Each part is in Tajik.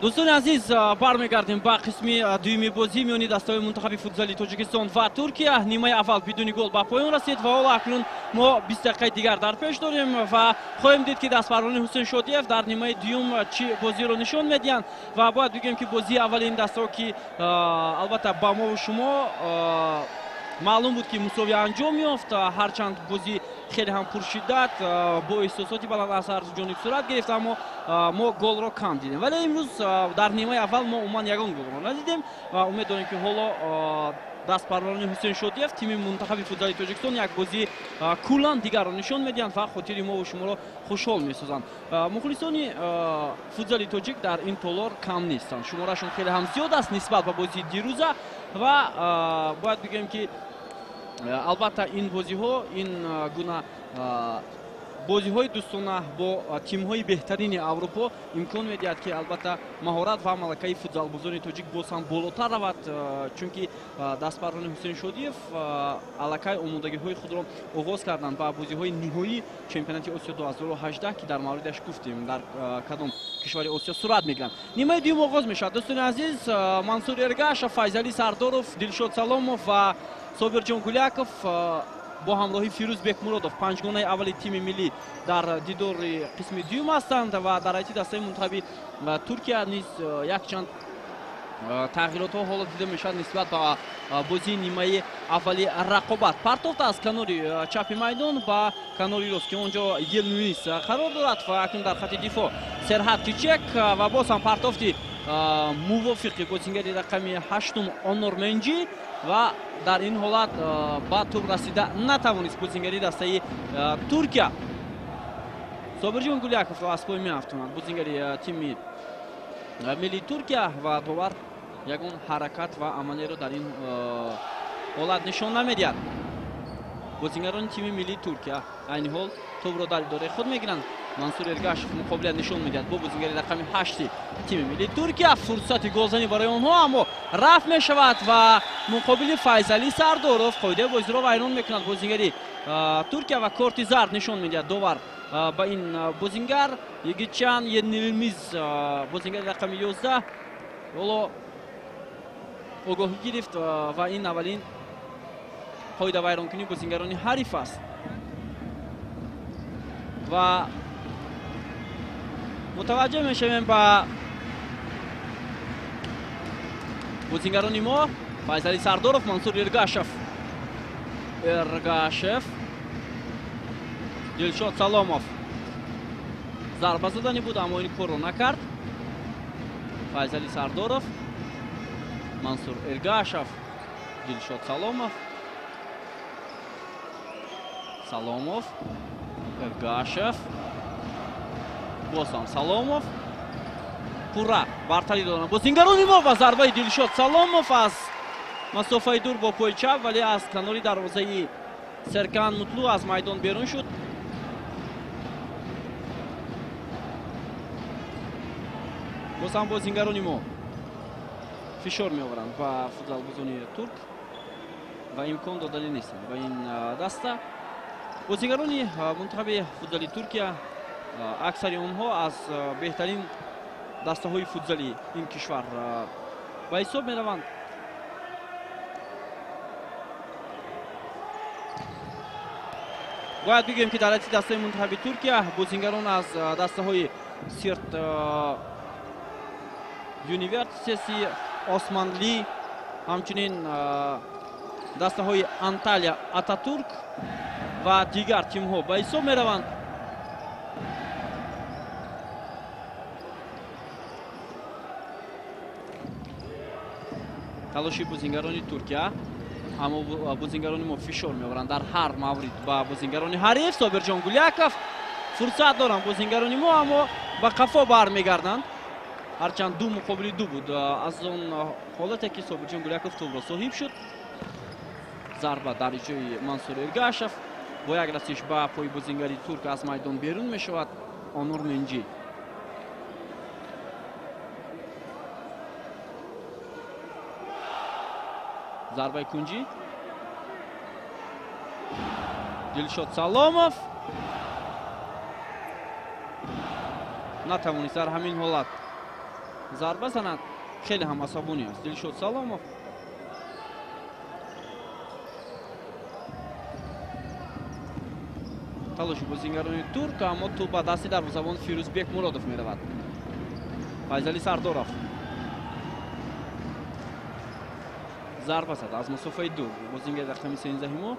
Дӯстони азиз, бармегардем ба қисми дуюми бозӣ миёни дастаҳои мунтахаби футзали Тоҷикистон ва Туркия. Нимаи аввал бидуни гол ба поён расид ва ҳоло акнун мо 20 дақиқаи дигар дар пеш дорем ва хоҳем дид, ки дастпарварони Ҳусейн Шодиев дар нимаи дуюм чӣ бозиро нишон медиҳанд. Ва бояд бигӯем, ки бозии аввали ин дастаҳо, ки албатта ба мову шумо маълум буд, ки мусовия анҷом ёфт, ҳарчанд бозӣ хеле ҳам пуршиддат бо эҳсосоти баланд аз ҳар ҷониб сурат гирифт, аммо мо голро кам дидем. Вале имрӯз дар нимаи аввал мо умуман ягон голро надидем ва умед дорем, ки ҳоло дастпарварони Ҳусейн Шодиев, тими мунтахаби футзали Тоҷикистон, як бозии куллан дигарро нишон медиҳанд ва хотири мову шуморо хушҳол месозанд. Мухлисони футзали тоҷик дар ин толор кам нестанд, шуморашон хеле ҳам зиёд аст нисбат ба бозии дирӯза. Ва бояд бигӯем, ки албатта ин бозиҳо, ин гуна бозиҳои дӯстона бо тимҳои беҳтарини Аврупо имкон медиҳад, ки албатта маҳорат ва малакаи футзалбозони тоҷик боз ҳам болотар равад, чунки дастпарварони Ҳусейн Шодиев аллакай омодагиҳои худро оғоз карданд ба бозиҳои ниҳоии чемпионати Осиё 2018, ки дар мавридаш гуфтем, дар кадом кишвари Осиё сурат мегиранд. Нимаи дуюм оғоз мешавад. Дӯстони азиз, Мансур Эргашев, Файзалӣ Сардоров, Дилшод Саломов ва Собирҷон Гуляков бо ҳамроҳи Фирӯз Бекмуродов панҷгонаи аввали тими миллӣ дар дидори қисми дуюм ҳастанд. Ва дар ҳайати дастаи мунтахаби Туркия низ якчанд тағйиротҳо ҳоло дида мешавад нисбат ба бозии нимаи аввали рақобат. Партофт аз канори чапи майдон ба канори рост, ки он ҷо Елнуис қарор дорад ва акнун дар хати дифоъ Серҳат Чичек ва боз ҳам партофти мувофиқи бозингари рақами ҳаштум Онор Менҷи ва дар ин ҳолат ба тӯб расида натавонист бозингари дастаи Туркия. Собирҷон Гуляков аз пой меафтонад бозингари тими миллии Туркия ва довар ягон ҳаракат ва амалиро дар ин ҳолат нишон намедиҳад. Бозингарони тими миллии Туркия айни ҳол тӯбро дар идораи худ мегиранд. Мансур Эргашев муқобилият нишон медиҳад бо бозингари рақами ҳашти тими миллии Туркия. Фурсати голзанӣ барои онҳо, аммо рафт мешавад ва муқобили Файзалӣ Сардоров қоидаи бозиро вайрон мекунад бозингари Туркия ва корти зард нишон медиҳад довар ба ин бозингар. Йигитчан Енилмиз, бозингари рақами 11, ҳоло огоҳӣ гирифт ва ин аввалин қоида вайронкунии бозингарони ҳариф аст. Ва мутаваҷҷеҳ мешавем ба бозингарони мо: Файзалӣ Сардоров, Мансур Эргашев, Эргашев, Дилшод Саломов. Зарба заданӣ буд, аммо ин корро накард. Файзалӣ Сардоров, Мансур Эргашев, Дилшод Саломов, Саломов, Эргашев, боз ҳам Саломов. Пурра бартарӣ доранд бозингарони мо ва зарбаи Дилшод Саломов аз масофаи дур бо пои чап, вале аз канори дарвозаи Серкан Мутлу аз майдон берун шуд. Боз ҳам бозингарони мо фишор меоваранд ба футзалбозони турк ва имкон додани нестанд ба ин даста. Бозингарони мунтахаби футзали Туркия, аксари онҳо аз беҳтарин дастаҳои футзали ин кишвар ба ҳисоб мераванд. Бояд бигӯем, ки дар ҳайати дастаи мунтахаби Туркия бозингарон аз дастаҳои Сирт Юниверситети Османли, ҳамчунин дастаҳои Анталия Ататурк ва дигар тимҳо ба ҳисоб мераванд. Талоши бозингарони Туркия, аммо бозингарони мо фишор меоваранд дар ҳар маврид ба бозингарони ҳариф. Собирҷон Гуляков, фурсат доранд бозингарони мо, аммо ба қафо бармегарданд. Ҳарчанд ду муқобили ду буд аз он ҳолате ки Собирҷон Гуляков тӯбро соҳиб шуд. Зарба дар иҷрои Мансур Эргашев бо як расиш ба пои бозингари турк аз майдон берун мешавад Онур Менҷи. Зарбаи кунҷӣ, Дилшод Саломов натавонист дар ҳамин ҳолат Зарба занад. Хеле ҳам асабонӣ аст Дилшод Саломов. Талоши бозингарони турк, аммо тӯп ба дасти дарвозабон Фирӯзбек Муродов меравад. Файзали Сардоров зарба зад аз масофаи дур. Бозингари рақами 13 мо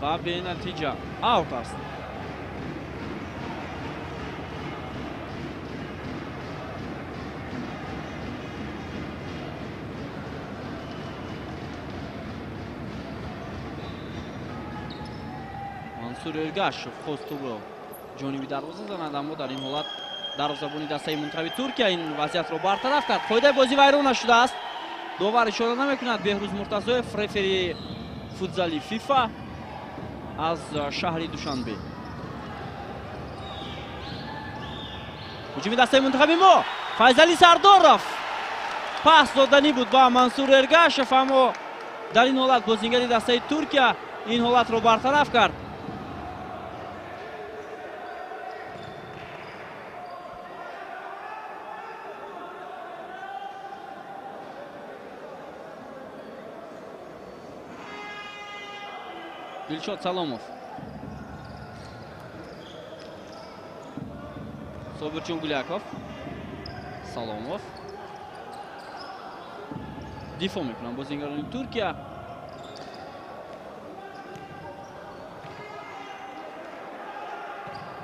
ва бенатиҷа аут аст. Мансур Эргашев хост тӯбро ҷониби дарвоза занад, аммо дар ин ҳолат дарвозабони дастаи мунтахаби Туркия ин вазъиятро бартараф кард. Қоидаи бозӣ вайрон нашудааст. Довар ишора намекунад. Беҳрӯз Муртазоев, рефери футзали ФИФА аз шаҳри Душанбе. Ҳуҷуми дастаи мунтахаби мо. Файзали Сардоров пас доданӣ буд ба Мансур Эргашев, аммо дар ин ҳолат бозингари дастаи Туркия ин ҳолатро бартараф кард. Дилшод Саломов. Собирҷон Гуляков. Саломов. Дифоъ мекунанд бозингарони Туркия.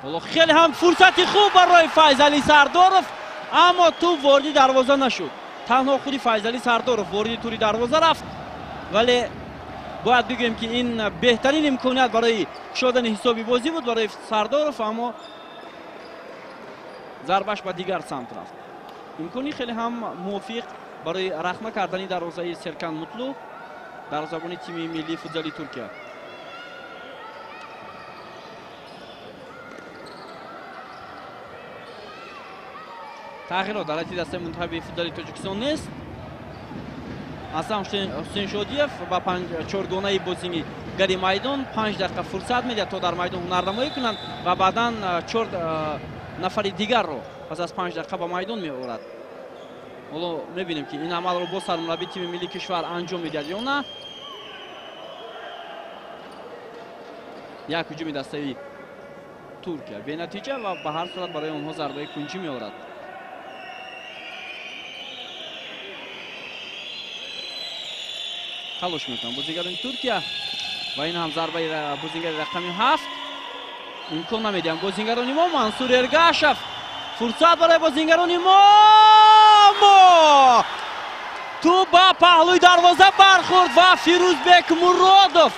Ҳоло хеле ҳам фурсати хуб барои Файзали Сардоров, аммо тӯп вориди дарвоза нашуд. Танҳо худи Файзали Сардоров вориди тури дарвоза рафт, вале бояд бигӯем ки ин беҳтарин имконият барои кушодани ҳисоби бозӣ буд барои Сардоров, аммо зарбаш ба дигар самт рафт. Имкони хеле ҳам мувофиқ барои рахма кардани дарвозаи Серкан Мутлу, дарвозабони тими миллии футзали Туркия. Тағйирот дар ҳайати дастаи мунтахаби футзали Тоҷикистон нест. Аслан Ҳусейн Шодиев ба чоргонаи бозигари майдон 5 дақиқа фурсат медиҳад, то дар майдон ҳунарнамоӣ кунанд ва баъдан 4 нафари дигарро пас аз 5 дақиқа ба майдон меорад. Ҳоло мебинем, ки ин амалро боз сармураббии тими миллии кишвар анҷом медиҳад ё на. Як ҳуҷуми дастаи Туркия бенатиҷа ва ба ҳар сурат барои онҳо зарбаи кунҷӣ меорад. Талош мекунанд бозигарони Туркия ва ин ҳам зарбаи бозигари рақами 7. Имкон намедиҳанд бозингарони мо. Мансур Эргашев, фурсат барои бозингарони мо. Тӯп ба паҳлӯи дарвоза бархӯрд ва Фирӯзбек Муродов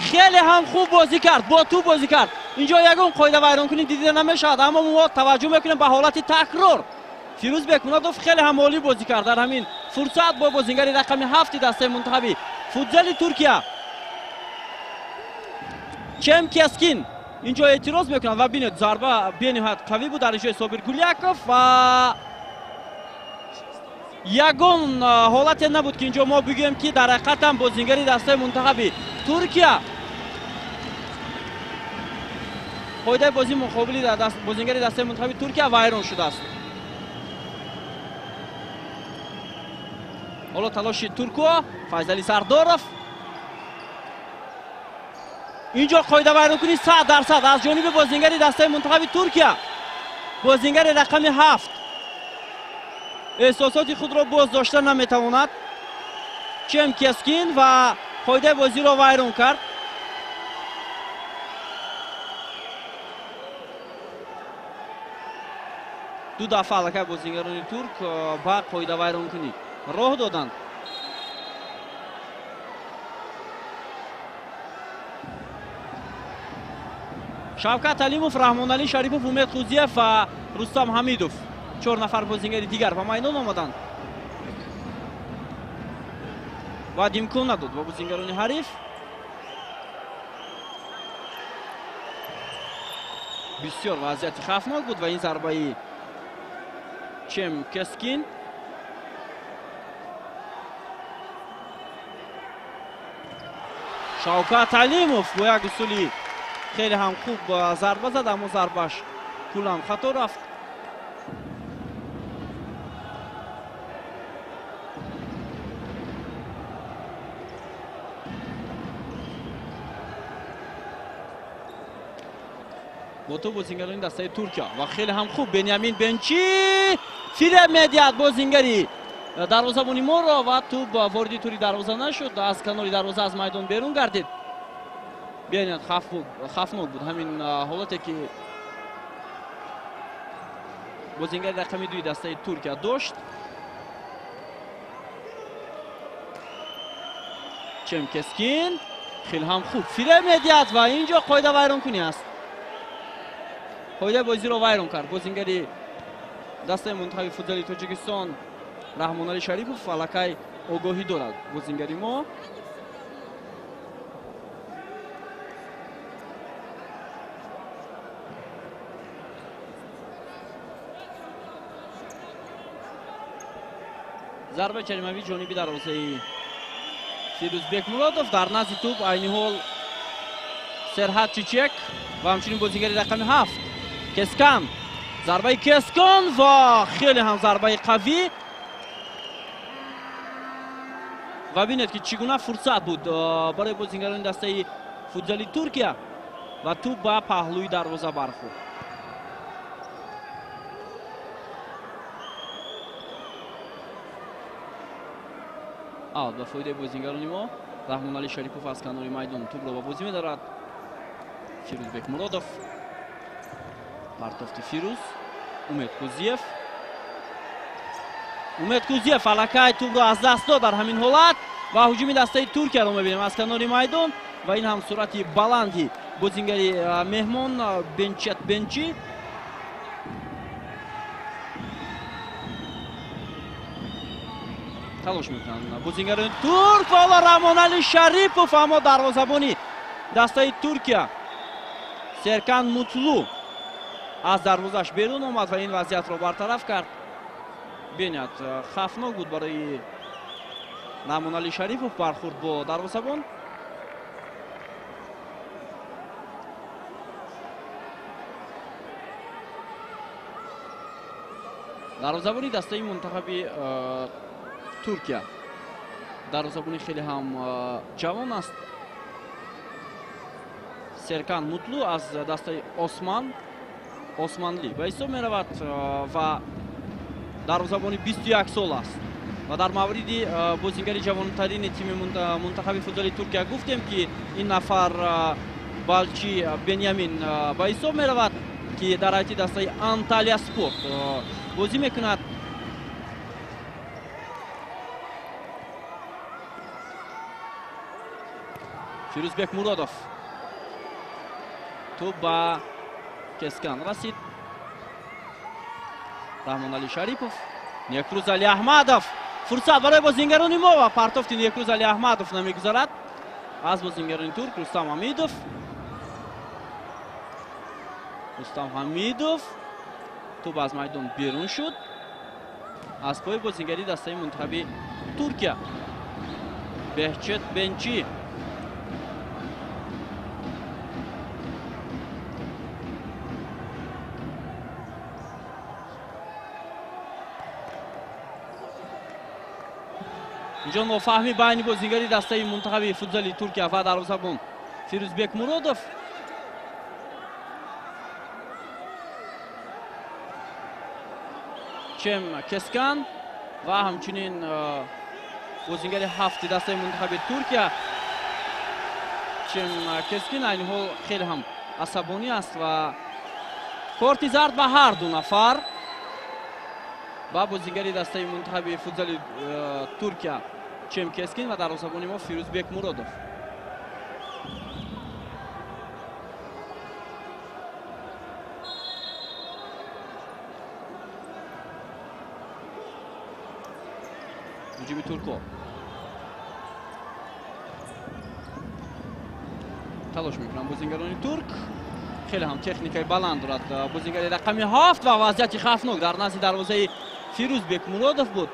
хеле ҳам хуб бозӣ кард, бо тӯп бозӣ кард. Инҷо ягон қоида вайронкунӣ дида намешавад, аммо мо таваҷҷӯҳ мекунем ба ҳолати такрор. Фирӯзбек Муродов хеле ҳам олӣ бозӣ кард дар ҳамин фурсат бо бозингари рақами 7 дастаи мунтахаби футзали Туркия. Чем Кескин инҷо эътироз мекунад ва бинед, зарба бениҳоят қавӣ буд дар иҷрои Собир Гуляков ва ягон ҳолате набуд, ки инҷо мо бигӯем, ки дар ҳақиқатам бозингари дастаи мунтахаби Туркия қоидаи бозӣ муқобили бозингари дастаи мунтахаби Туркия вайрон шудааст. Ҳоло талоши туркҳо, Файзали Сардоров. Инҷо қоида вайронкунӣ 100% аз ҷониби бозингари дастаи мунтахаби Туркия, бозингари рақами 7 эҳсосоти худро боз дошта наметавонад. Чем Кескин ва қоидаи бозиро вайрон кард. Ду дафъа аллакай бозингарони турк ба қоида вайронкунӣ роҳ доданд. Шавкат Алимов, Раҳмоналӣ Шарипов, Умед Хузиев ва Рустам Ҳамидов, 4 нафар бозингари дигар ба майдон омаданд ва имкон надод ба бозингарони ҳариф. Бисёр вазъияти хавфнок буд ва ин зарбаи Чем Кескин. Шавкат Алимов бо як усули хеле ҳам хуб зарба зад, аммо зарбаш куллан хато рафт. Бо тӯб бозингарони дастаи Туркия ва хеле ҳам хуб Бенямин Бенчи фиреб медиҳад бозингари дарвозабони моро ва тӯб вориди тури дарвоза нашуд, аз канори дарвоза аз майдон берун гардид. Бинед, хавфнок буд ҳамин ҳолате ки бозингари рақами 2 дастаи Туркия дошт. Чем Кескин хеле ҳам хуб фиреб медиҳад ва инҷо қоида вайронкунӣ аст. Қоидаи бозиро вайрон кард бозингари дастаи мунтахаби футзали Тоҷикистон Раҳмоналӣ Шарипов. Аллакай огоҳӣ дорад бозингари мо. Зарбаи ҷаримавӣ ҷониби дарвозаи Фирӯзбек Муродов. Дар назди тӯб айни ҳол Серҳад Чичек ва ҳамчунин бозингари рақами 7 Кескан. Зарбаи Кескан ва хеле ҳам зарбаи қавӣ. Ва бинед ки чӣ гуна фурсат буд барои бозингарони дастаи футзали Туркия ва тӯб ба паҳлӯи дарвоза бархӯрд. Аут ба фоидаи бозингарони мо. Раҳмоналӣ Шарипов аз канори майдон тӯбро ба бозӣ медорад. Фирӯзбек Муродов, партофти Фирӯз, Умед Кузиев. Умед Кузиев аллакай тӯбро аз даст дод дар ҳамин ҳолат ва ҳуҷуми дастаи Туркияро мебинем аз канори майдон ва ин ҳам суръати баланди бозингари меҳмон Бенчет Бенчи. Талош мекунанд бозингарони турк ва ҳоло Раҳмоналӣ Шарипов, аммо дарвозабони дастаи Туркия Серкан Мутлу аз дарвозаш берун омад ва ин вазъиятро бартараф кард. Бинед, хавфнок буд барои Раҳмоналӣ Шарипов бархӯрд бо дарвозабон. Дарвозабони дастаи мунтахаби Туркия дарвозабони хеле ҳам ҷавон аст. Серкан Мутлу аз дастаи Османли ба ҳисоб меравад ва дарвозабони 21 сол аст. Ва дар мавриди бозингари ҷавонтарини тими мунтахаби футзали Туркия гуфтем ки ин нафар Балчи Бенямин ба ҳисоб меравад ки дар ҳайати дастаи Анталия Спорт бозӣ мекунад. Фирӯзбек Муродов, тӯб ба Кескан расид. Раҳмоналӣ Шарипов, Некрӯз Али Аҳмадов. Фурсат барои бозингарони мо ва партофти Некрӯз Али Аҳмадов намегузарад. Аз бозингарони турк Рустам Ҳамидов. Рустам Ҳамидов тӯб аз майдон берун шуд аз пои бозингари дастаи мунтахаби Туркия Беҳчет Бенчи. Инҷо нофаҳмӣ байни бозингари дастаи мунтахаби футзали Туркия ва дарвозабон Фирӯзбек Муродов. Чем Кескан ва ҳамчунин бозингари 7 дастаи мунтахаби Туркия Чем Кескин айни ҳол хеле ҳам асабонӣ аст ва корти зард ба ҳар ду нафар. Ба бозингари дастаи мунтахаби футзали Туркия Чем Кескин ва дарвозабони мо Фирӯзбек Муродов. Ҳуҷуми турко талош мекунанд бозингарони турк. Хеле ҳам техникаи баланд дорад бозингари рақами 7 ва вазъияти хавфнок дар назди дарвозаи Фирӯзбек Муродов буд.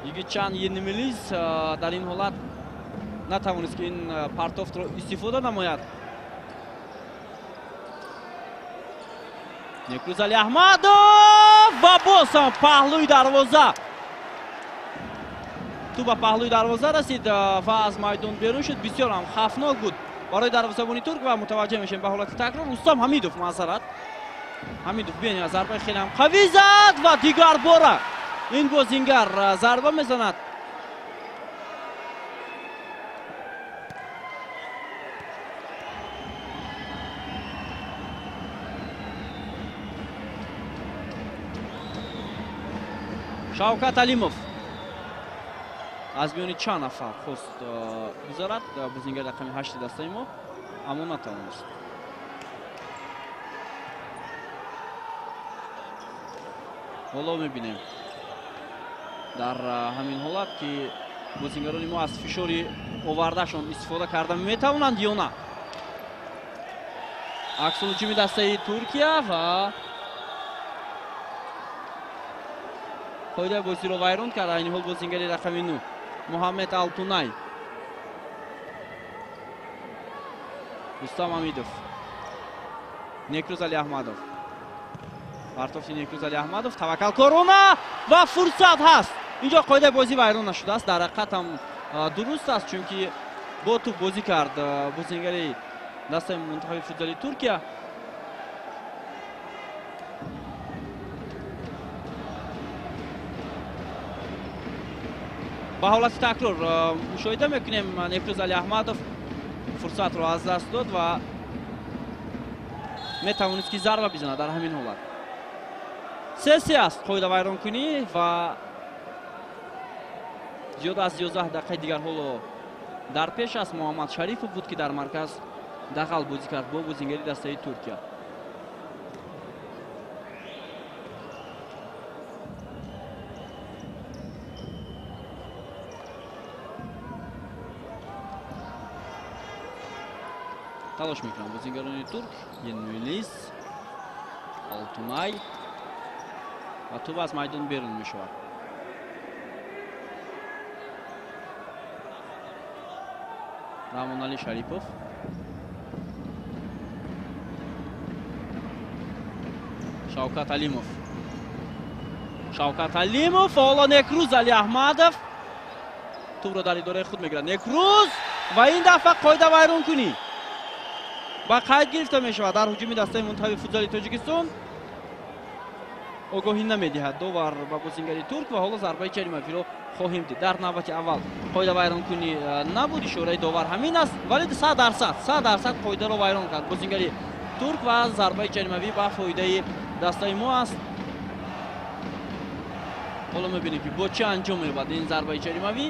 Йигитчан Енимелиз дар ин ҳолат натавонист ки ин партофтро истифода намояд. Некрӯз Али Аҳмадов ва боз ҳам паҳлӯи дарвоза. Тӯб ба паҳлӯи дарвоза расид ва аз майдон берун шуд. Бисёр ҳам хавфнок буд. Барои дарвозабони турк ва мутаваҷҷеҳ мешавем ба ҳолати такрор. Рустам Ҳамидов маъзарат. Ҳамидов бениҳоят зарбаи хеле ҳам қавӣ зад ва дигар бора ин бозингар зарба мезанад. Шавкат Алимов аз миёни чанд нафар хост гузарад бозингари рақами 8 дастаи мо, аммо натавонист. Ҳоло мебинем дар ҳамин ҳолат ки бозингарони мо аз фишори овардашон истифода карда метавонанд ё на. Аксулҳуҷуми дастаи Туркия ва қоидаи бозиро вайрон кард. Айни ҳол бозингари рақами 9 Муҳаммед Алтунай. Рустам Ҳамидов, Некрӯз Али Аҳмадов. Партофти Некрӯз Али Аҳмадов, таваккал корона ва фурсат ҳаст. Инҷо қоидаи бозӣ вайрон нашудааст. Дар ҳақиқат ҳам дуруст аст, чунки бо туп бозӣ кард бозингари дастаи мунтахаби футзали Туркия. Ба ҳолати такрор мушоҳида мекунем, Некрӯз Али Аҳмадов фурсатро аз даст дод ва метавонист ки зарба бизанад дар ҳамин ҳолат. 3-3 аст қоида вайронкунӣ ва зиёда аз 11 дақиқаи дигар ҳоло дар пеш аст. Муҳаммад Шарифов буд ки дар марказ дағал бозӣ кард бо бозингари дастаи Туркия. Талош мекунанд бозингарони турк. Енмелис, Алтунай ва туп аз майдон берун мешавад. Раҳмонали Шарипов. Шавкат Алимов. Шавкат Алимов, ҳоло Некрӯз Али Аҳмадов тупро дар идораи худ мегирад. Некрӯз ва ин дафъа қоида вайронкунӣ ба қайд гирифта мешавад дар ҳуҷуми дастаи мунтахаби футзали Тоҷикистон. Огоҳӣ намедиҳад довар ба бозингари турк ва ҳоло зарбаи ҷаримавиро хоҳем дид. Дар навбати аввал қоида вайронкунӣ набуд, ишораи довар ҳамин аст, вале 100% қоидаро вайрон кард бозингари турк ва зарбаи ҷаримавӣ ба фоидаи дастаи мо аст. Ҳоло мебинем ки бо чӣ анҷом меёбад ин зарбаи ҷаримавӣ.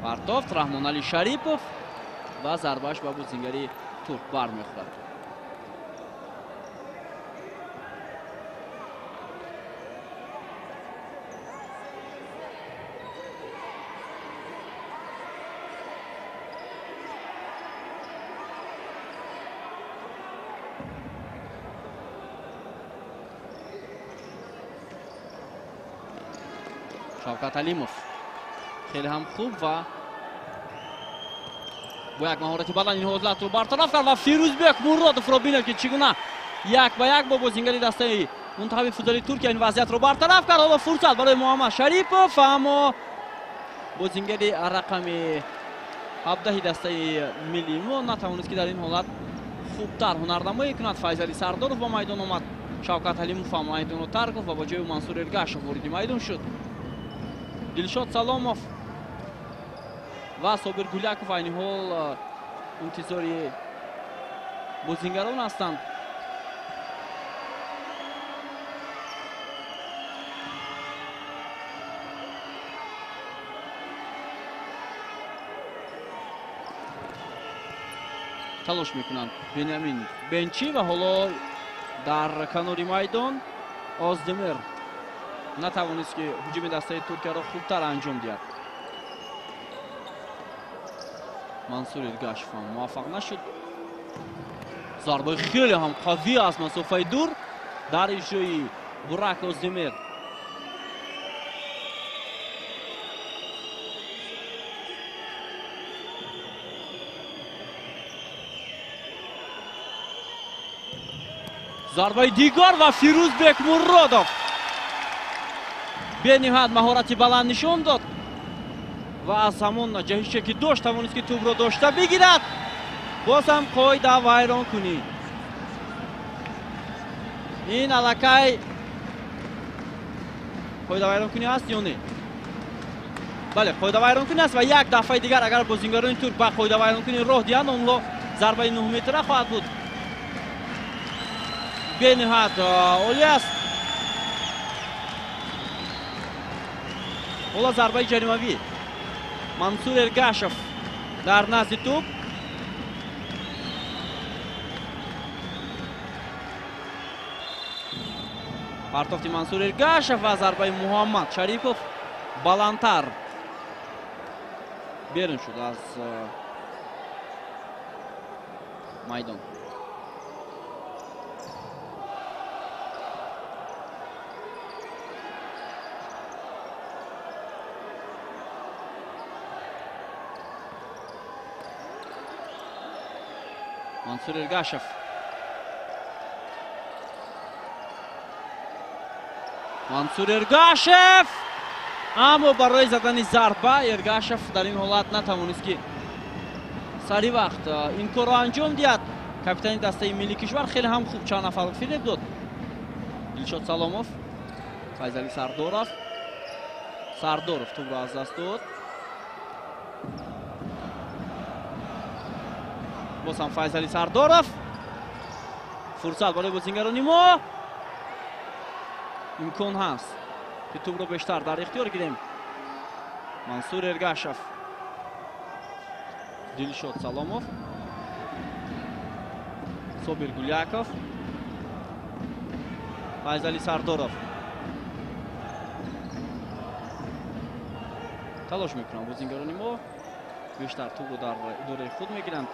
Партофт Раҳмонали Шарипов ва зарбааш ба бозингари турк бармехӯрад. Шавкат Алимов хеле ҳам хуб ва бо як маҳорати баланд ин ҳолатро бартараф кард ва Фирӯзбек Муродовро бинед ки чӣ гуна як ба як бо бозингари дастаи мунтахаби футзали Туркия ин вазъиятро бартараф кард. Ҳоло фурсат барои Муҳаммад Шарипов, аммо бозингари рақами 17 дастаи миллии мо натавонист ки дар ин ҳолат хубтар ҳунарнамоӣ кунад. Файзали Сардоров ба майдон омад, Шавкат Алимов ҳам майдонро тарк ва ба ҷои Мансур Эргашев вориди майдон шуд. Дилшод Саломов ва Собир Гуляков айни ҳол интизори бозингарон ҳастанд. Талош мекунанд Бенямин Бенчи ва ҳоло дар канори майдон Оздемир натавонист ки ҳуҷуми дастаи Туркияро хубтар анҷом диҳад. Мансур Эргашев ҳам муваффақ нашуд. Зарбаи хеле ҳам қавӣ аз масофаи дур дар иҷрои Бурак Оздемир. Зарбаи дигар ва Фирӯзбек Муродов бениҳоят маҳорати баланд нишон дод ва аз ҳамон ҷаҳише ки дошт тавонист ки тӯбро дошта бигирад. Боз ҳам қоида вайронкунӣ. Ин аллакай қоида вайронкунӣ аст ё не? Бале, қоида вайронкунӣ аст ва як дафъаи дигар агар бозингарони турк ба қоида вайронкунӣ роҳ диҳанд, онҳо зарбаи 9 метра хоҳад буд. Бениҳоят олӣ аст. Ҳоло зарбаи ҷаримавӣ. Мансур Эргашев дар назди тӯб. Партофти Мансур Эргашев ва зарбаи Муҳаммад Шарипов баландтар берун шуд аз майдон. Мансур Эргашев. Мансур Эргашев! Аммо барои задани зарба Эргашев дар ин ҳолат натавонист ки сари вақт ин корро анҷом диҳад. Капитани дастаи миллии кишвар хеле ҳам хуб чанд нафарро фиреб дод. Дилшод Саломов, Файзали Сардоров. Сардоров тӯбро аз даст дод. Боз ҳам Файзали Сардоров. Фурсат барои бозингарони мо. Имкон ҳаст ки тӯбро бештар дар ихтиёр гирем. Мансур Эргашев, Дилшод Саломов, Собир Гуляков, Файзали Сардоров. Талош мекунанд бозингарони мо, бештар тӯбро дар идораи худ мегиранд.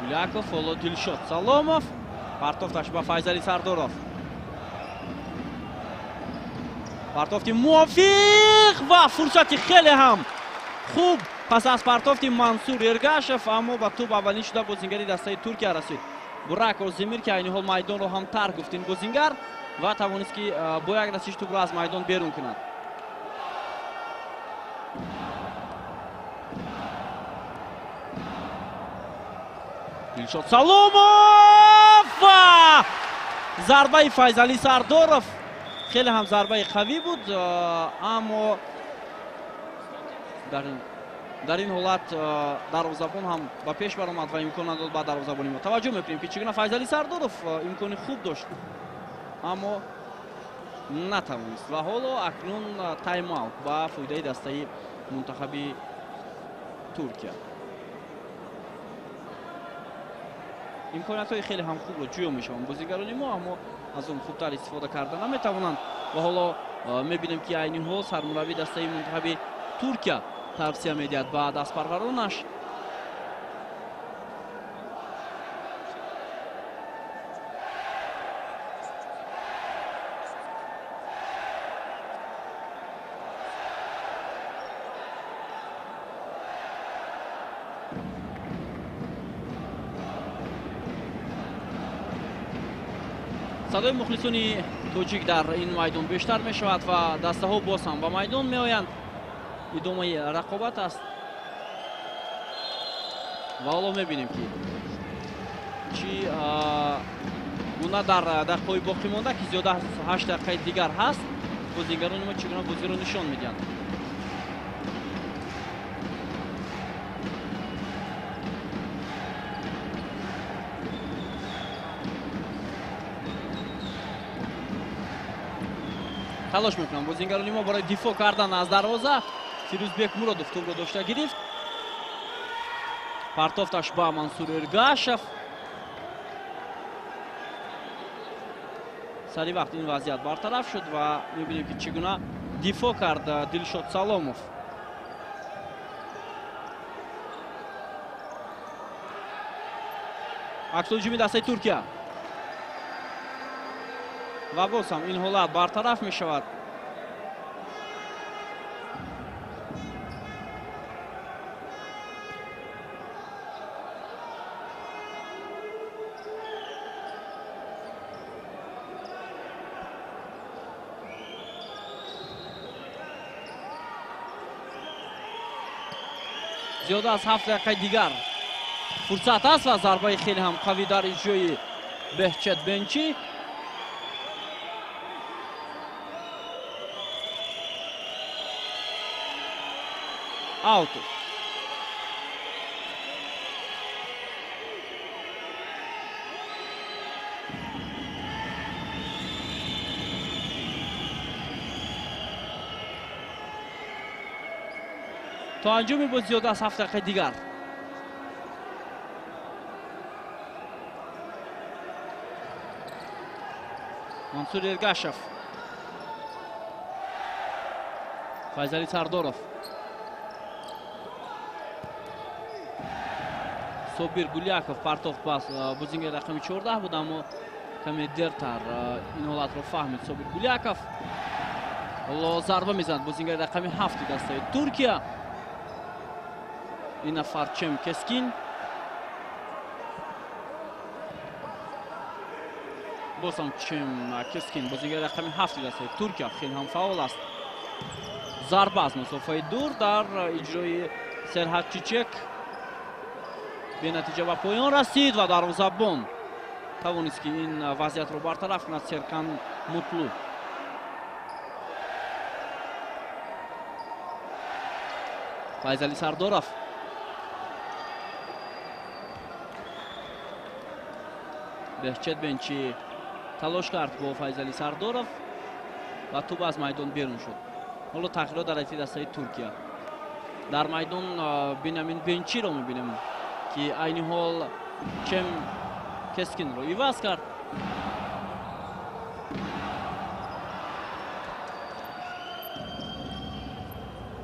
Гуляков, ҳоло Дилшод Саломов. Партофташ ба Файзали Сардоров. Партофти мувофиқ ва фурсати хеле ҳам хуб пас аз партофти Мансур Эргашев, аммо ба тӯб аввалин шуда бозингари дастаи Туркия расид. Бурак Оземир, ки айни ҳол майдонро ҳам тарк гуфт ин бозингар ва тавонист ки бо як расиш тӯбро аз майдон берун кунад. Дилшод Саломов ва зарбаи Файзали Сардоров хеле ҳам зарбаи қавӣ буд, аммо дар ин ҳолат дарвозабон ҳам ба пеш баромад ва имкон надод ба дарвозабони мо. Таваҷҷӯҳ мекунем ки чӣ гуна Файзали Сардоров имкони хуб дошт, аммо натавонист. Ва ҳоло акнун тайм-аут ба фоидаи дастаи мунтахаби Туркия. Имкониятҳои хеле ҳам хубро ҷӯё мешаванд бозигарони мо, аммо аз он хубтар истифода карда наметавонанд. Ва ҳоло мебинем ки айни ҳол сармураббии дастаи мунтахаби Туркия тавсия медиҳад ба дастпарваронаш. Садои мухлисони тоҷик дар ин майдон бештар мешавад ва дастаҳо боз ҳам ба майдон меоянд. Идомаи рақобат аст ва ҳоло мебинем ки чӣ гуна дар дақиқаҳои боқӣ монда, ки зиёда аз 8 дақиқаи дигар ҳаст, бозигарони мо чӣ гуна бозиро нишон медиҳанд. Талош мекунанд бозингарони мо барои дифоъ кардан аз дарвоза. Фирӯзбек Муродов тӯбро дошта гирифт. Партофташ ба Мансур Эргашев. Сари вақт ин вазъият бартараф шуд ва мебинем ки чӣ гуна дифоъ кард Дилшод Саломов. Аксулҳуҷуми дастаи Туркия. Ва боз ҳам ин ҳолат бартараф мешавад. Зиёда аз 7 дақиқаи дигар фурсат аст ва зарбаи хеле ҳам қавӣ дар иҷрои Беҳчет Бенчи. Аут. То анҷоми боз зиёда аз 7 дақиқаи дигар. Мансур Эргашев, Файзали Сардоров, Собир Гуляков партофт пас бозингари рақами 14 буд, аммо каме дертар ин ҳолатро фаҳмид Собир Гуляков. Ҳоло зарба мезанад бозингари рақами 7 дастаи Туркия. Ин нафар Чем Кескин. Боз ҳам Чем Кескин, бозингари рақами 7 дастаи Туркия, хеле ҳам фаъол аст. Зарба аз масофаи дур дар иҷрои Серҳад Чичек бенатиҷа ба поён расид ва дарвозабон тавонист, ки ин вазъиятро бартараф кунад Серкан Мутлу. Файзали Сардоров. Беҳчет Бенчи талош кард бо Файзали Сардоров ва тӯб аз майдон берун шуд. Ҳоло тағйирот дар ҳайати дастаи Туркия. Дар майдон Бенямин Бенчиро мебинем, ки айни ҳол Чем Кескинро иваз кард.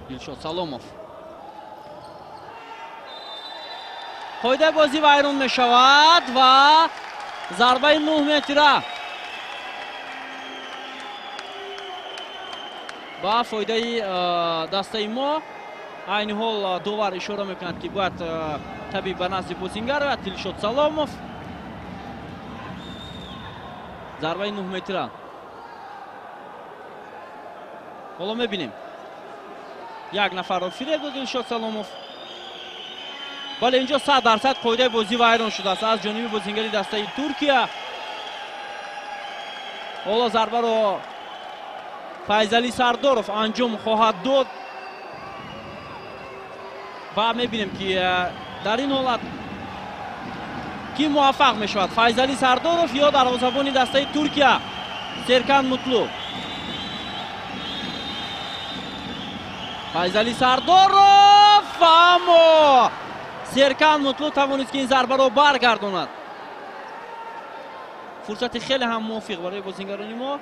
Дилшод Саломов. Қоидаи бозӣ вайрон мешавад ва зарбаи 9 метра ба фоидаи дастаи мо. Айни ҳол довар ишора мекунад, ки бояд табиб ба назди бозингар равад. Дилшод Саломов. Зарбаи 9 метра. Ҳоло мебинем. Як нафарро фиреб дод Дилшод Саломов. Бале, инҷо 100% қоидаи бозӣ вайрон шудааст аз ҷониби бозингари дастаи Туркия. Ҳоло зарбаро Файзали Сардоров анҷом хоҳад дод ва мебинем, ки дар ин ҳолат кӣ муваффақ мешавад, Файзали Сардоров ё дарвозабони дастаи Туркия Серкан Мутлу. Файзали Сардоров, аммо Серкан Мутлу тавонист, ки ин зарбаро баргардонад. Фурсати хеле ҳам мувофиқ барои бозингарони мо.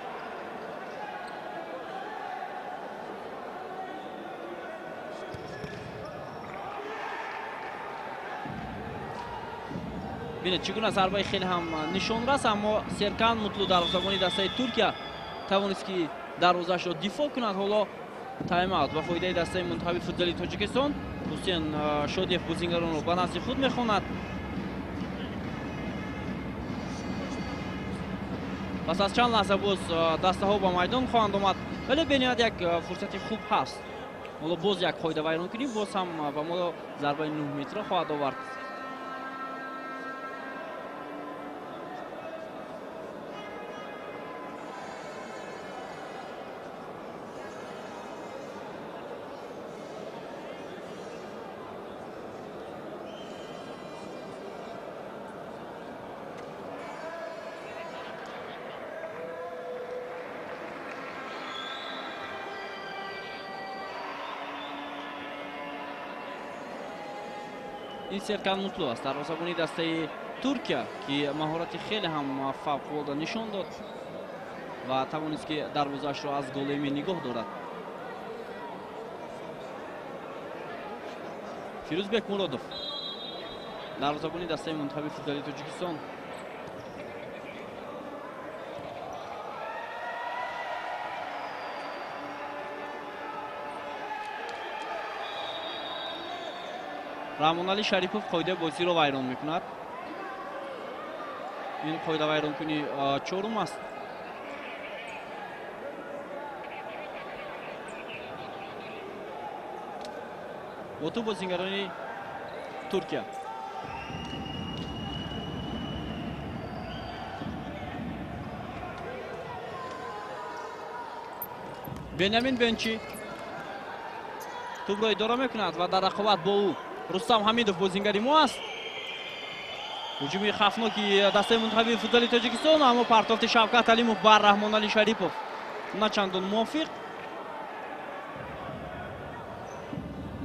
Бинед, чӣ гуна зарбаи хеле ҳам нишонрас, аммо Серкан Мутлу, дарвозабони дастаи Туркия, тавонист, ки дарвозаашро дифоъ кунад. Ҳоло тайм-аут ба фоидаи дастаи мунтахаби футзали Тоҷикистон. Ҳусен Шодиев бозингаронро ба назди худ мехонад. Пас аз чанд лаҳза боз дастаҳо ба майдон хоҳанд омад, вале бениҳоят як фурсати хуб ҳаст. Ҳоло боз як қоида вайрон кунем, боз ҳам ба мо зарбаи 9 метра хоҳад овард. Ин Серкан Мутлу аст, дарвозабони дастаи Туркия, ки маҳорати хеле ҳам фавқулода нишон дод ва тавонист, ки дарвозаашро аз големи нигоҳ дорад. Фирӯзбек Муродов, дарвозабони дастаи мунтахаби футзали Тоҷикистон. Раҳмонали Шарипов қоидаи бозиро вайрон мекунад. Ин қоида вайронкунӣ чорум аст. Бо ту бозингарони Туркия. Бенямин Бенчи тӯбро идора мекунад ва дар рақобат бо ӯ Рустам Ҳамидов бозингари мо аст. Ҳуҷуми хавфноки дастаи мунтахаби футзали Тоҷикистон, аммо партофти Шавкат Алимов бар Раҳмонали Шарипов на чандон мувофиқ.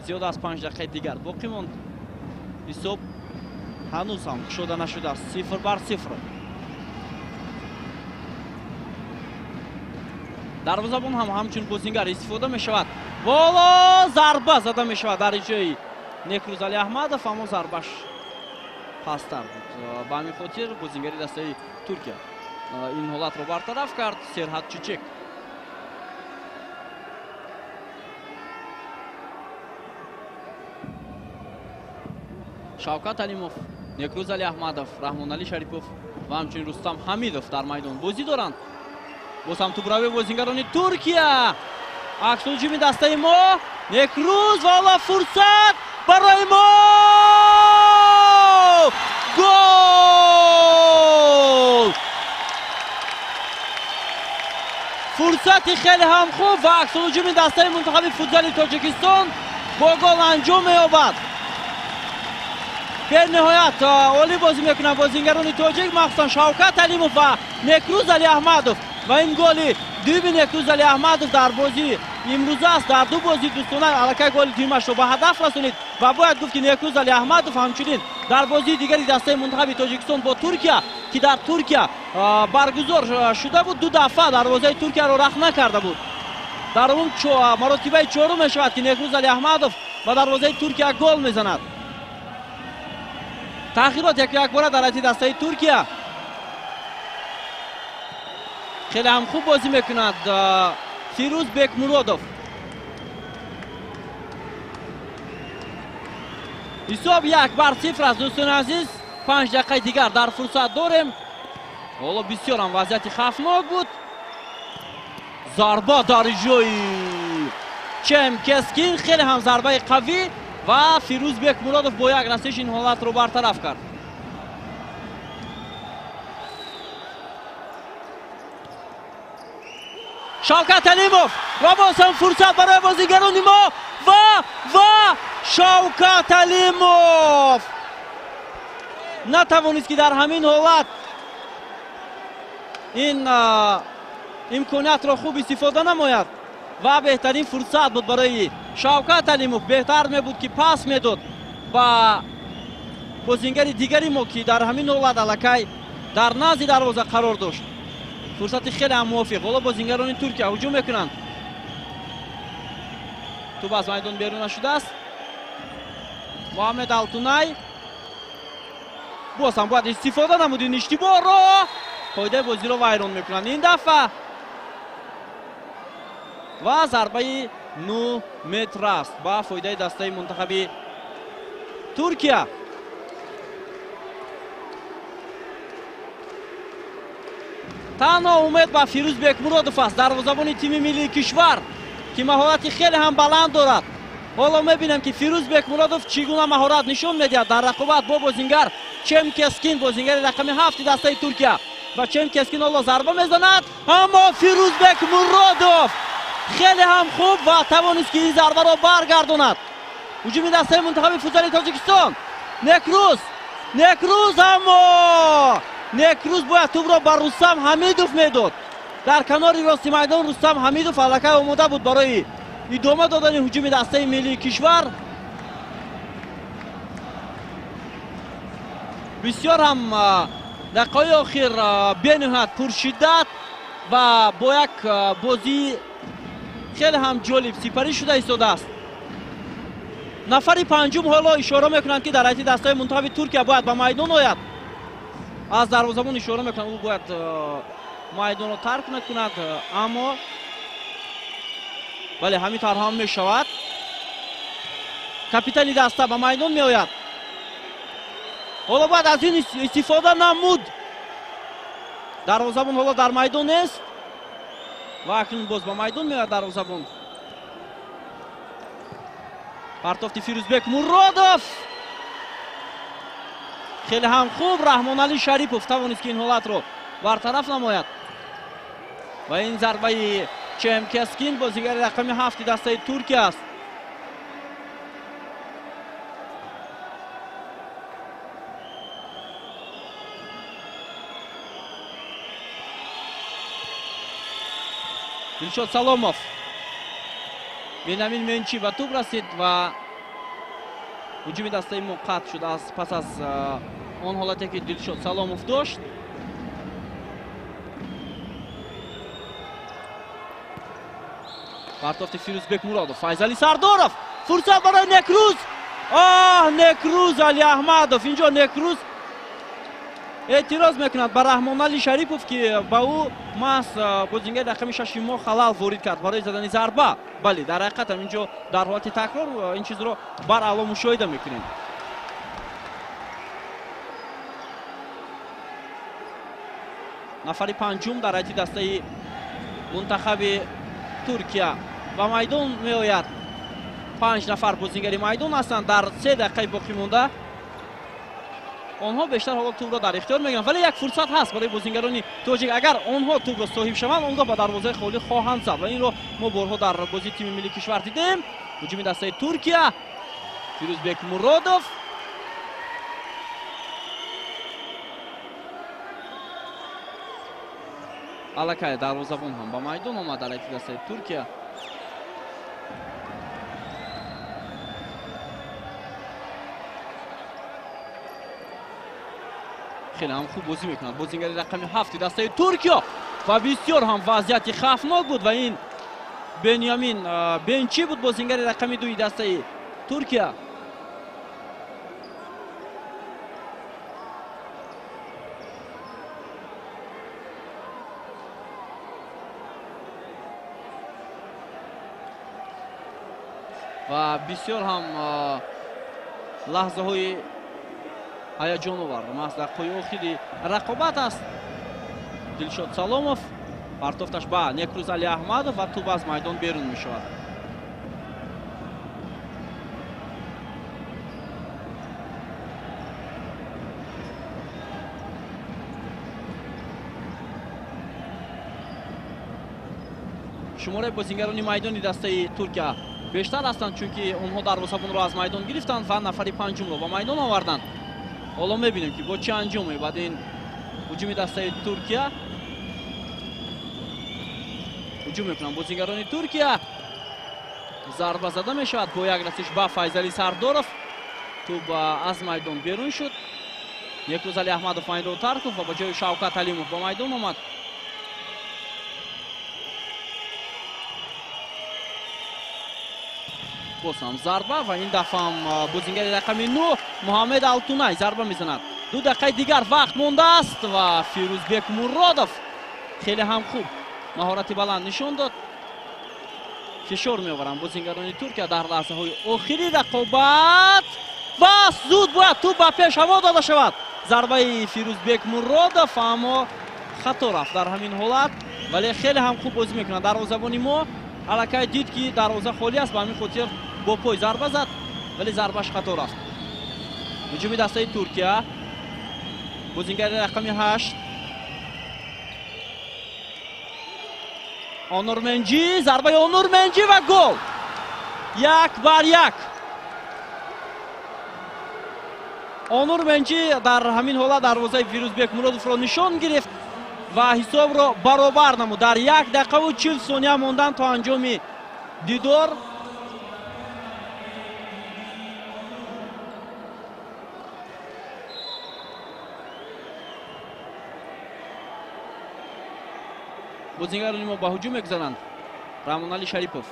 Зиёд аз 5 дақиқаи дигар боқӣ монд. Ҳисоб ҳанӯз ҳам кушода нашудааст. 0-0. Дарвозабон ҳам ҳамчун бозингар истифода мешавад. Боло зарба зада мешавад дар иҷрои Некрӯз Али Аҳмадов, аммо зарбаш пасттар буд. Ба ҳамин хотир бозингари дастаи Туркия ин ҳолатро бартараф кард. Серҳат Чичек. Шавкат Алимов, Некрӯз Али Аҳмадов, Раҳмонали Шарипов ва ҳамчунин Рустам Ҳамидов дар майдон бозӣ доранд. Боз ҳам тӯбравии бозингарони Туркия. Аксҳуҷуми дастаи мо. Некрӯз ва ҳоло фурсат барои мо. Гол! Фурсати хеле ҳам хуб ва аксҳуҷуми дастаи мунтахаби футзали Тоҷикистон бо гол анҷом меёбад. Бениҳоят олӣ бозӣ мекунанд бозингарони тоҷик, махсусан Шавкат Алимов ва Некрӯз Али Аҳмадов. Ва ин голи дуюми Некрӯз Али Аҳмадов дар бозии имрӯза аст. Дар ду бозии дӯстона аллакай голи дуюмашро ба ҳадаф расонид ва бояд гуфт, ки Некрӯз Али Аҳмадов ҳамчунин дар бозии дигари дастаи мунтахаби Тоҷикистон бо Туркия, ки дар Туркия баргузор шуда буд, ду дафъа дарвозаи Туркияро рахна карда буд. Дар он маротибаи чорум мешавад, ки Некрӯз Али Аҳмадов ба дарвозаи Туркия гол мезанад. Тағйирот яку якбора дар ҳайати дастаи Туркия. Хеле ҳам хуб бозӣ мекунад Фирӯз Бекмуродов. Ҳисоб 1-0 аст, дӯстони азиз. 5 дақиқаи дигар дар фурсат дорем. Ҳоло бисёр ҳам вазъияти хавфнок буд. Зарба дар иҷрои Чем Кескин, хеле ҳам зарбаи қавӣ ва Фирӯз Бекмуродов бо як расиш ин ҳолатро бартараф кард. Шавкат Алимов ва боз ҳам фурсат барои бозигарони мо ва Шавкат Алимов натавонист, ки дар ҳамин ҳолат ин имкониятро хуб истифода намояд ва беҳтарин фурсат буд барои Шавкат Алимов. Беҳтар мебуд, ки пас медод ба бозингари дигари мо, ки дар ҳамин ҳолат аллакай дар назди дарвоза қарор дошт. Фурсати хеле ҳам мувофиқ. Ҳоло бозингарони Туркия ҳуҷум мекунанд. Тӯб аз майдон берун нашудааст. Муҳаммед Алтунай боз ҳам бояд истифода намуд ин иштибоҳро. Қоидаи бозиро вайрон мекунанд ин дафъа ва зарбаи 9 метр аст ба фоидаи дастаи мунтахаби Туркия. Танҳо умед ба Фирӯз Бекмуродов аст, дарвозабони тими миллии кишвар, ки маҳорати хеле ҳам баланд дорад. Ҳоло мебинем, ки Фирӯз Бекмуродов чӣ гуна маҳорат нишон медиҳад дар рақобат бо бозингар Чем Кескин, бозингари рақами 7 дастаи Туркия. Ва Чем Кескин ҳоло зарба мезанад, аммо Фирӯз Бекмуродов хеле ҳам хуб ва тавонист, ки ин зарбаро баргардонад. Ҳуҷуми дастаи мунтахаби футзали Тоҷикистон. Некрӯз, Некрӯз, аммо Некрӯз бояд тӯбро ба Рустам Ҳамидов медод. Дар канори рости майдон Рустам Ҳамидов аллакай омода буд барои идома додани ҳуҷуми дастаи миллии кишвар. Бисёр ҳам дақиқаҳои охир бениҳоят пуршиддат ва бо як бозии хеле ҳам ҷолиб сипарӣ шуда истодааст. Нафари панҷум ҳоло ишора мекунанд, ки дар ҳайати дастаи мунтахаби Туркия бояд ба майдон ояд. Аз дарвозабон ишора мекунанд, ӯ бояд майдонро тарк накунад, аммо бале, ҳамин тавр ҳам мешавад. Капитани даста ба майдон меояд. Ҳоло бояд аз ин истифода намуд. Дарвозабон ҳоло дар майдон нест ва акнун боз ба майдон меояд дарвозабон. Партофти Фирӯзбек Муродов. Хеле ҳам хуб Раҳмоналӣ Шарипов тавонист, ки ин ҳолатро бартараф намояд. Ва ин зарбаи Чем Кескин, бозигари рақами 7 дастаи Туркия аст. Дилшод Саломов. Бенамин Менчи ба тӯб расид ва ҳуҷуми дастаи мо қатъ шуд аз пас аз он ҳолате ки Дилшод Саломов дошт. Партофти Фирӯзбек Муродов, Файзалӣ Сардоров, фурсат барои Некрӯз. Оҳ, Некрӯз Али Аҳмадов. Инҷо Некрӯз эътироз мекунад ба Раҳмоналӣ Шарипов, ки ба ӯ маҳз бозингари рақами 6 мо халал ворид кард барои задани зарба. Бале, дар ҳақиқат ҳам инҷо дар ҳолати такрор ин чизро бараъло мушоҳида мекунем. Нафари панҷум дар ҳайати дастаи мунтахаби Туркия ба майдон меояд. 5 нафар бозингари майдон ҳастанд. Дар 3 дақиқаи боқӣ монда онҳо бештар ҳоло тӯбро дар ихтиёр мегиранд, вале як фурсат ҳаст барои бозингарони тоҷик. Агар онҳо тӯбро соҳиб шаванд, он гоҳ ба дарвозаи холӣ хоҳанд зад ва инро мо борҳо дар бозии тими миллии кишвар дидем. Ҳуҷуми дастаи Туркия, Фирӯзбек Муродов. Аллакай дарвозабон ҳам ба майдон омад дар ҳайати дастаи Туркия. Хеле ҳам хуб бозӣ мекунад бозингари рақами 7 дастаи Туркия ва бисёр ҳам вазъияти хавфнок буд ва ин Бенямин Бенчи буд, бозингари рақами 2 дастаи Туркия. Ва бисёр ҳам лаҳзаҳои ҳаяҷоновар маҳз дақиқаҳои охири рақобат аст. Дилшод Саломов, партофташ ба Некрӯз Али Аҳмадов ва тӯб аз майдон берун мешавад. Шумораи бозингарони майдони дастаи Туркия бештар ҳастанд, чунки онҳо дарвозабонро аз майдон гирифтанд ва нафари панҷумро ба майдон оварданд. Ҳоло мебинем, ки бо чӣ анҷом меёбад ин ҳуҷуми дастаи Туркия. Ҳуҷум мекунанд бозингарони Туркия. Зарба зада мешавад бо як расиш ба Файзалӣ Сардоров. Тӯб аз майдон берун шуд. Некрӯз Али Аҳмадов майдонро тарк кард ва ба ҷои Шавкат Алимов ба майдон омад. Боз ҳам зарба ва ин дафъа ҳам бозингари рақами 9 Муҳаммед Алтунай зарба мезанад. 2 дақиқаи дигар вақт мондааст ва Фирӯзбек Муродов хеле ҳам хуб маҳорати баланд нишон дод. Фишор меоваранд бозингарони Туркия дар лаҳзаҳои охири рақобат ва зуд бояд тӯб ба пеш ҳаво дода шавад. Зарбаи Фирӯзбек Муродов аммо хато рафт дар ҳамин ҳолат, вале хеле ҳам хуб бозӣ мекунад дарвозабони мо. Аллакай дид, ки дарвоза холӣ аст, ба ҳамин хотир бо пой зарба зад, вале зарбаш хато рафт. Ҳуҷуми дастаи Туркия, бозингари рақами 8 Онур Менҷи, зарбаи Онур Менҷи ва гол. 1-1. Онур Менҷи дар ҳамин ҳолат дарвозаи Фирӯзбек Муродовро нишон гирифт ва ҳисобро баробар намуд. Дар 1 дақиқаву 40 сония мондан то анҷоми дидор. Бозингарони мо ба ҳуҷум мегузаранд. Раҳмоналӣ Шарипов,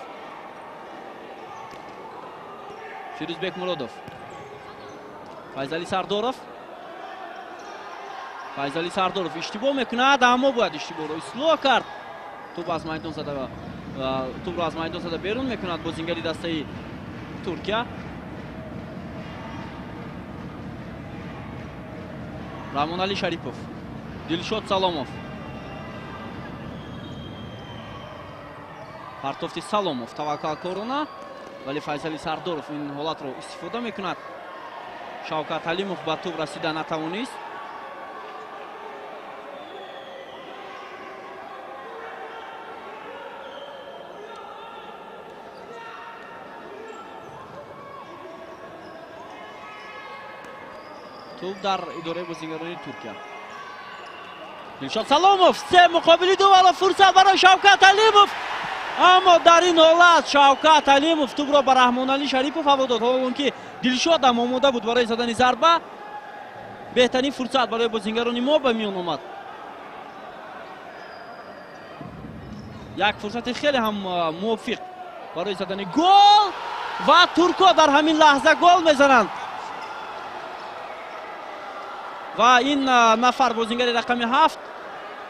Фирӯзбек Муродов, Файзалӣ Сардоров. Файзалӣ Сардоров иштибоҳ мекунад, аммо бояд иштибоҳро ислоҳ кард. Тӯб аз майдон зада, тӯбро аз майдон зада берун мекунад бозингари дастаи Туркия. Раҳмоналӣ Шарипов, Дилшод Саломов. Партофти Саломов таваккалкорона. Вале Файзали Сардоров ин ҳолатро истифода мекунад. Шавкат Ҳалимов ба тӯб расида натавонист. Тӯб дар идораи бозигарони Туркия. Дилшод Саломов 3 муқобили 2, ва фурсат барои Шавкат Ҳалимов. Аммо дар ин ҳолат Шавкат Ҳалимов тӯбро ба Раҳмоналӣ Шарипов ҳаво дод. Ҳоло он ки Дилшод ҳам омода буд барои задани зарба. Беҳтарин фурсат барои бозигарони мо ба миён омад. Як фурсати хеле ҳам мувофиқ барои задани гол ва туркҳо дар ҳамин лаҳза гол мезананд. Ва ин нафар бозингари рақами 7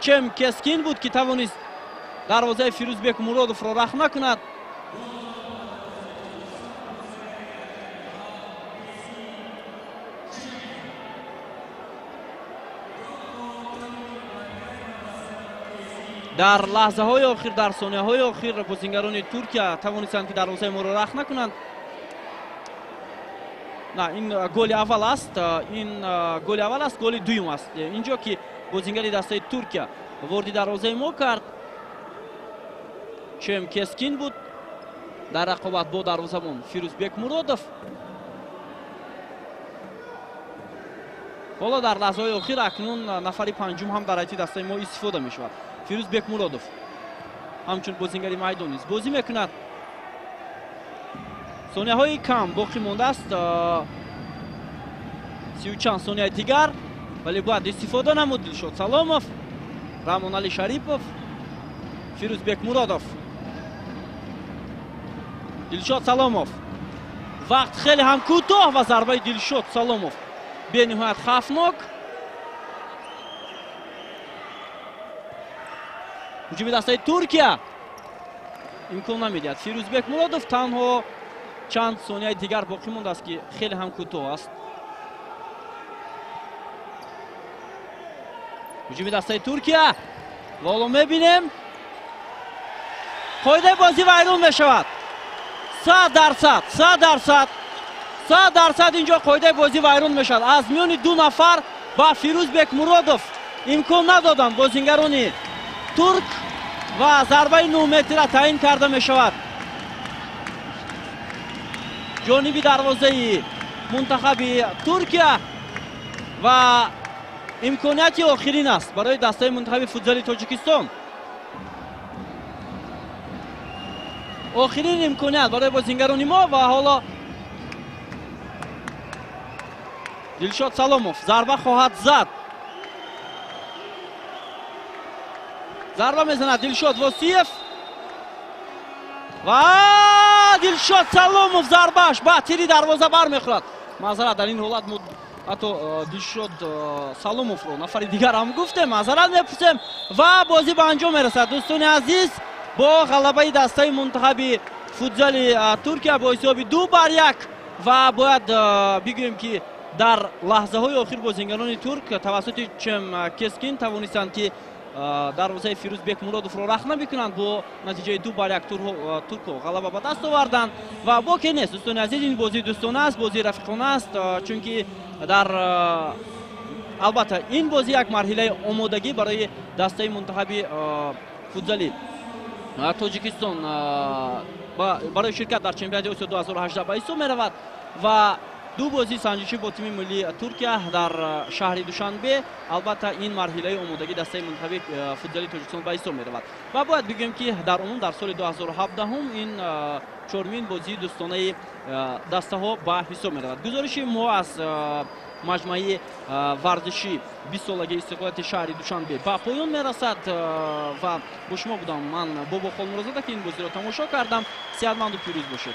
Чем Кескин буд, ки тавонист дарвозаи Фирӯзбек Муродовро рахна кунад. Дар лаҳзаҳои охир, дар сонияҳои охир бозингарони Туркия тавонистанд, ки дарвозаи моро рахна кунанд. На, ин голи аввал аст, ин голи аввал аст, голи дуюм аст. Инҷо ки бозингари дастаи Туркия ворди дарвозаи мо кард, Чем Кескин буд дар рақобат бо дарвозабон Фирӯзбек Муродов. Ҳоло дар лаҳзаҳои охир акнун нафари панҷум ҳам дар ҳайати дастаи мо истифода мешавад. Фирӯзбек Муродов ҳамчун бозингари майдон низ бозӣ мекунад. Сонияҳои кам боқӣ мондааст, 30 чанд сонияи дигар, вале бояд истифода намуд. Дилшод Саломов, Раҳмоналӣ Шарипов, Фирӯзбек Муродов. Дилшод Саломов. Вақт хеле ҳам кӯтоҳ ва зарбаи Дилшод Саломов бениҳоят хавфнок. Ҳуҷуми дастаи Туркия имкон намедиҳад. Фирӯзбек Муродов танҳо чанд сонияи дигар боқӣ мондааст, ки хеле ҳам кӯтоҳ аст. Ҳуҷуми дастаи Туркия ва ҳоло мебинем қоидаи бозӣ вайрон мешавад. 100%, 100%, 100% инҷо қоидаи бозӣ вайрон мешавад. Аз миёни 2 нафар ба Фирӯзбек Муродов имкон надоданд бозингарони турк ва зарбаи 9 метра таъин карда мешавад. Ҷониби дарвозаи мунтахаби Туркия ва имконияти охирин аст барои дастаи мунтахаби футзали Тоҷикистон. Охирин имконият барои бозингарони мо ва ҳоло Дилшод Саломов зарба хоҳад зад. Зарба мезанад Дилшод Восиев ва Дилшод Саломов зарбааш ба тири дарвоза бармехӯрад. Маъзарат, дар ин ҳолат мо ҳатто Дилшод Саломовро нафари дигар ҳам гуфтем, маъзарат мепурсем ва бозӣ ба анҷом мерасад. Дӯстони азиз, бо ғалабаи дастаи мунтахаби футзали Туркия бо ҳисоби 2-1 ва бояд бигӯем, ки дар лаҳзаҳои охир бозингарони турк тавассути Чем Кескин тавонистанд, ки дарвозаи Фирӯзбек Муродовро рахна бикунанд. Бо натиҷаи 2-1 туркҳо ғалаба ба даст оварданд ва боке нест. Дӯстони азиз, ин бозии дӯстона аст, бозии рафиқона аст, чунки дар албатта ин бозӣ як марҳилаи омодагӣ барои дастаи мунтахаби футзали Тоҷикистон барои ширкат дар чемпионати Осиё 2018 ба ҳисоб меравад ва ду бозии санҷишӣ бо тими миллии Туркия дар шаҳри Душанбе. Албатта ин марҳилаи омодагӣ дастаи мунтахаби футзали Тоҷикистон ба ҳисоб меравад ва бояд бигӯем, ки дар умум дар соли 2017 ин чормин бозии дӯстонаи дастаҳо ба ҳисоб меравад. Гузориши мо аз маҷмӯаи варзишӣ 20-солагии истиқлолияти шаҳри Душанбе ба поён мерасад ва бо шумо будам ман, Бобо Холмурозода, ки ин бозиро тамошо кардам. Сеҳатманду пирӯз бошед.